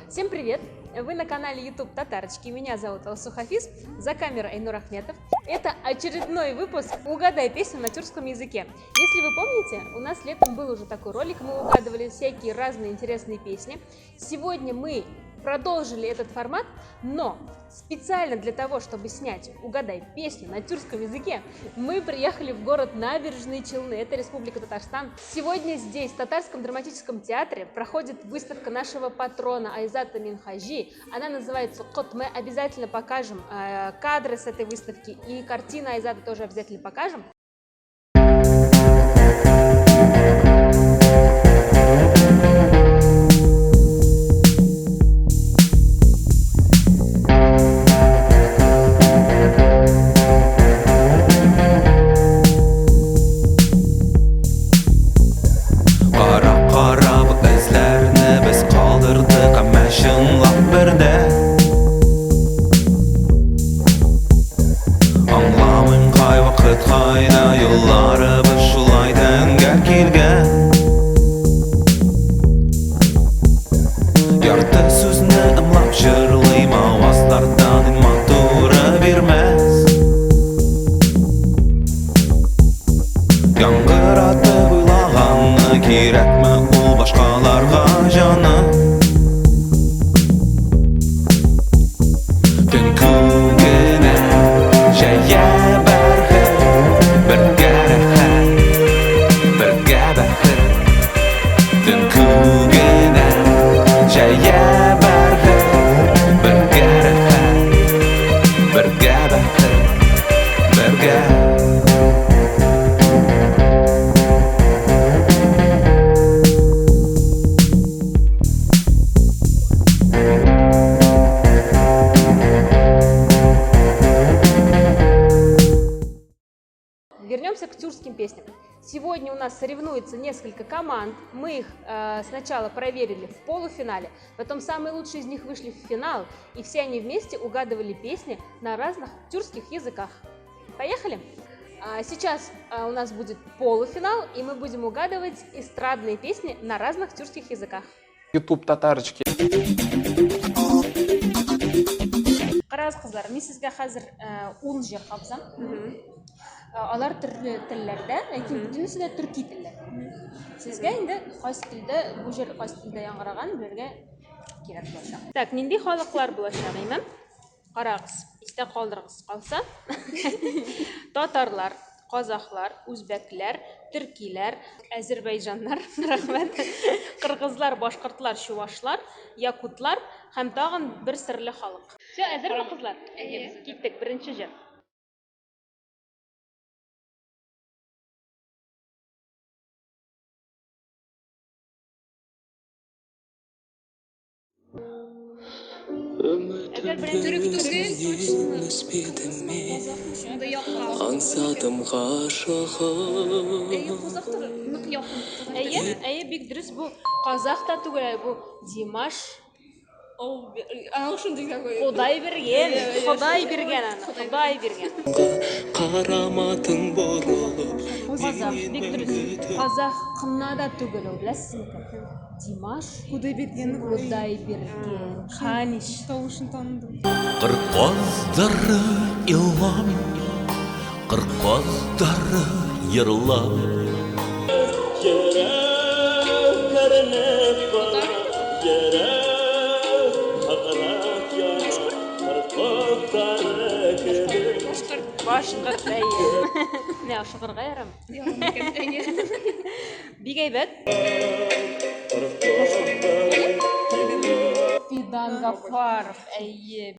Всем привет! Вы на канале YouTube Татарочки. Меня зовут Алсу Хафиз, за камерой Айнур Ахметов. Это очередной выпуск «Угадай песню на тюркском языке». Если вы помните, у нас летом был уже такой ролик, мы угадывали всякие разные интересные песни. Сегодня мы продолжили этот формат, но специально для того, чтобы снять «Угадай песню на тюркском языке», мы приехали в город Набережные Челны, это Республика Татарстан. Сегодня здесь, в Татарском драматическом театре, проходит выставка нашего патрона Айзата Минхажи. Она называется «Кот». Мы обязательно покажем кадры с этой выставки и картины Айзата тоже обязательно покажем. Кара кара бу эзләрне без калдырдык, әмма чынлап бердә. Аңламыйм кайвакыт кайда юлларыбыз шулай тәңгәл килгән. Ярты сүзне ымлап җырлыйм, авазлардан иң матуры бирмәс. Яңгыратып уйлаганны кирәкме ул башкаларга җаным? Төн күгенә җәя бәрхет, бергә рәхәт, бергә бәхет. Төн күгенә җәя бәрхет, бергә рәхәт, бергә бәхет, бергә. Вернемся к тюркским песням. Сегодня у нас соревнуется несколько команд. Мы их сначала проверили в полуфинале, потом самые лучшие из них вышли в финал, и все они вместе угадывали песни на разных тюркских языках. Поехали! Сейчас у нас будет полуфинал, и мы будем угадывать эстрадные песни на разных тюркских языках. YouTube Татарочки. Карагыз, кызлар, мин сезгә хәзер ун җыр кабызам. Алар төрле телләрдә, ләкин бөтенесе дә төрки телләр. Сезгә инде кайсы телдә бу җыр кайсы телдә яңгыраган белергә кирәк булачак. Так, нинди халыклар булачак, әйме? Карагыз, истә калдырыгыз калса. Татарлар, казахлар, үзбәкләр, төркиләр, әзербайҗаннар, рәхмәт, кыргызлар, башкортлар, чувашлар, якутлар һәм тагын бер серле халык. Все, әзерме, кызлар? Әйе. Киттек, беренче җыр. Төрек түгел, точно. Шунда якын. Аңсадым ғашығым. Әйе, казахтыр, нык якын. Әйе, әйе, бик дөрес бу. Казах та түгел, ә бу Димаш. Аның шундый такой. Ходай биргән, Ходай биргән аны, Ходай биргән. Қарамадың бұрылып. Казах, бик дөрес. Казах кына да түгел ул, беләсезме кем? Димаш Кудайберген. Кудайберген. Ханиш. Тавышын таныдым. Қыр қаздары илам, қыр қаздары ерлам. Башкорт, әйе. Менә ашыгырга ярамый. Бик әйбәт. Фидан Гафаров, әйе.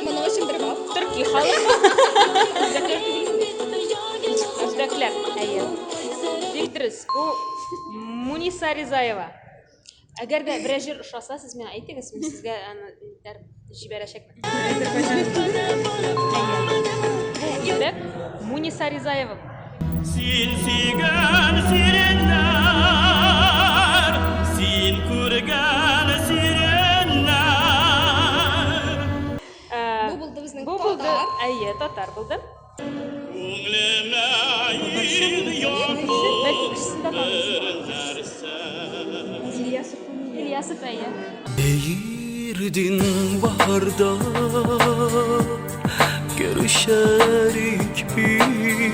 Моның өчен бер балл. Төрки халык. Үзбәкләр, әйе. Бик дөрес. Бу Муниса Ризаева. Әгәр дә берәр җыр ошаса, сез миңа әйтегез, мин сезгә аны җибәрәчәкмен. Әйе. Муниса Ризаева. Син сөйгән сиреннәр, син күргән сиреннәр. Бу булды безнең татар булды. Бәлки кешесен дә таныйсың. Ильясов, әйе. Eğirdin baharda Görüşerik biz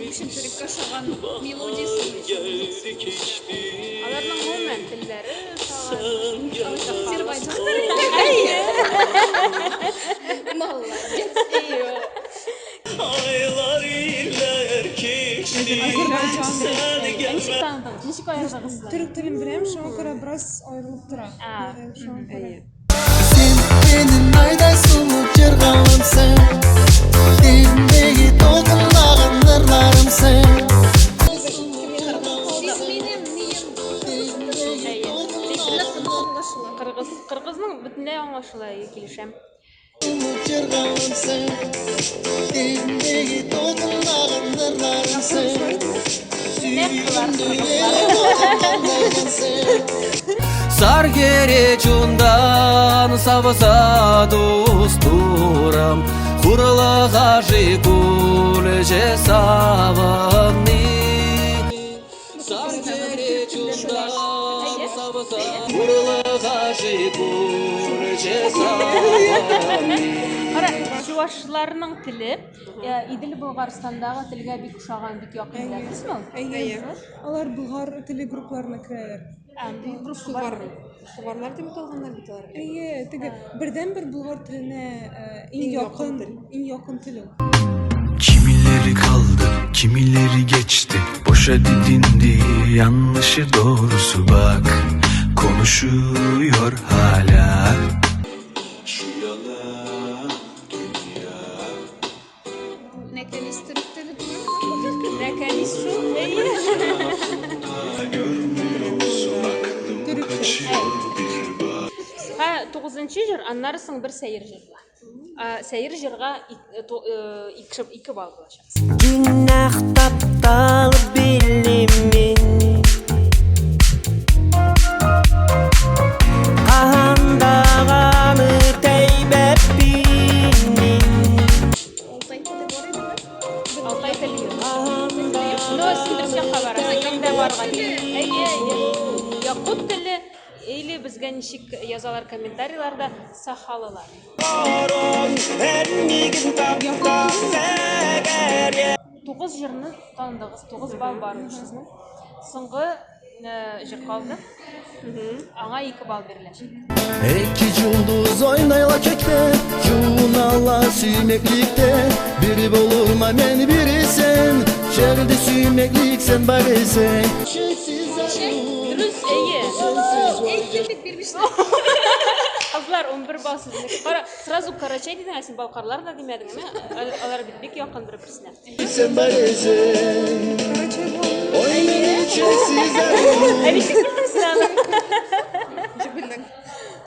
Өчен төреккә ошаган мелодиясе. Geldi geçti Аларның гомумән телләре ошаган. Азербайҗан. Молодец. Aylar iller geçti Азербайҗан. Sen Ә gelmedin ничек таныдыгыз? Ничек аердыгыз сез? Төрек телен беләм, шуңа күрә бераз аерылып тора. А. Шуңа күрә. Сен менин айдай сулуу жыргалымсың Демдеги толкундаган ырларымсың. Сез минем нием. Әйе. Аңлашыла. Кыргыз, кыргызның бөтенләй аңлашыла, әйе, килешәм. Жыргалымсың Демдеги толкундаган ырларымсың. Нәкъ Сүйгүмдү кандайсың. Саргере чундан савса дустурам Хурлыга жикулже савамни Саргере чундан савса Хурлыга жикулже савамни Кара, чувашларның теле Идел Болгарстандагы телгә бик ошаган, бик якын дисезме ул? Әйе. Алар болгар теле группаларына керәләр. Ә, группа бар. Сугарлар дип аталганнар бит алар. Әйе, теге бердәнбер болгар теленә иң якын, иң якын тел ул. Kimileri kaldı, kimileri geçti. Boşa didindi, yanlışı doğrusu bak. Konuşuyor hala. Şu yalan dünya. Нәкәлис төрек теле түгел. Нәкәлис шул, әйе. Görmüyor musun aklım kaçıyor bir bak. Һә, тугызынчы җыр, аннары соң бер сәер җыр була. Ә, сәер җырга ике балл булачак. Дьиҥнээх тапталы биллим мин. Хаһан даҕаны тэйбэппин мин. Алтай теле бар идеме? Алтай теле юк. Но син дөрес якка барасың. Кемдә барган? Әйе, әйе. Якут теле или безгә ничек язалар комментарийларда сахалылар. Тугыз җырны таныдыгыз, 9 балл бар сезнең. Соңгы җыр калды. Аңа 2 балл биреләчәк. Эки жулдуз ойнайла кекте, Жуунала сүймекликте. Бири болурма мен, бири сен. Жерде сүймеклик сен бар эсең. Дөрес, әйе. Әйттем бит бирмешне. Кызлар, 11 балл сезнеке. Кара, сразу карачай дидең, ә син балкарлар да димәдең, әме? Алар бит бик якын бер-берсенә. Сен бар эсең. Карачай булган. Ой, мени чексиз аруу. Ә ничек белдең син аны? Ничек белдең?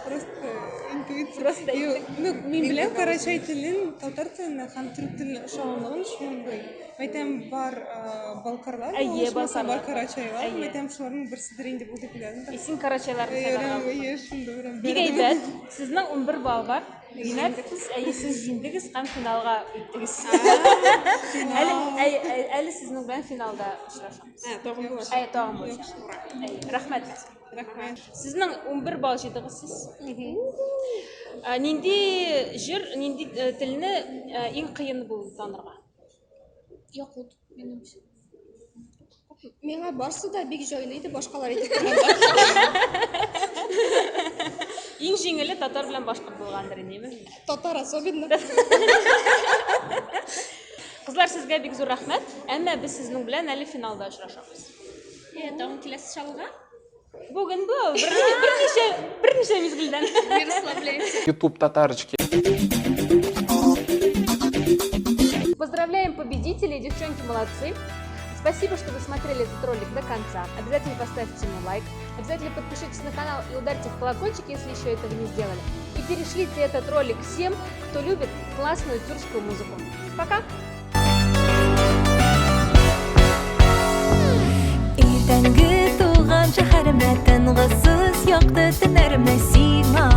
Просто интуиция. Просто Юк, ну, мин беләм карачай телен татар теленә һәм төрек теленә ошаганлыгын шундый. Әйтәм, бар балкарлар, Әйе, алышмаса, балкарлар. бар карачайлар. Әйе. Әйтәм, шуларның берседер инде бу дип уйладым. И син карачайларны Әйе, сайлаган. әйе, шунда берәм. Бик әйбәт. Сезнең 11 балл бар. Димәк, сез әйе, сез җиңдегез һәм финалга үттегез. Әле әй- әле сезнең белән финалда очрашабыз. Ә, тагын була. Әй, тагын булачак. Әй, рәхмәт. Рәхмәт. Сезнең 11 балл җыйдыгыз сез. Ә, нинди җыр, нинди телне иң кыен булды танырга? Якут, минемчә. Миңа барсы да бик җайлы иде, башкалар әйтеп торганда. Иң җиңеле татар белән башкорт булгандыр инде, әйеме? Татар особенно. Кызлар, сезгә бик зур рәхмәт. Әмма без сезнең белән әле финалда очрашабыз. Э, тагын киләсе чалга. Бүген бу берничә мизгелдән. Не расслабляемся. YouTube татарочки. Поздравляем победителей, девчонки молодцы. Спасибо, что вы смотрели этот ролик до конца. Обязательно поставьте ему лайк. Обязательно подпишитесь на канал и ударьте в колокольчик, если еще этого не сделали. И перешлите этот ролик всем, кто любит классную тюркскую музыку. Пока! Иртәнге тулган шәһәремдә тынгысыз якты төннәремдә сиңа.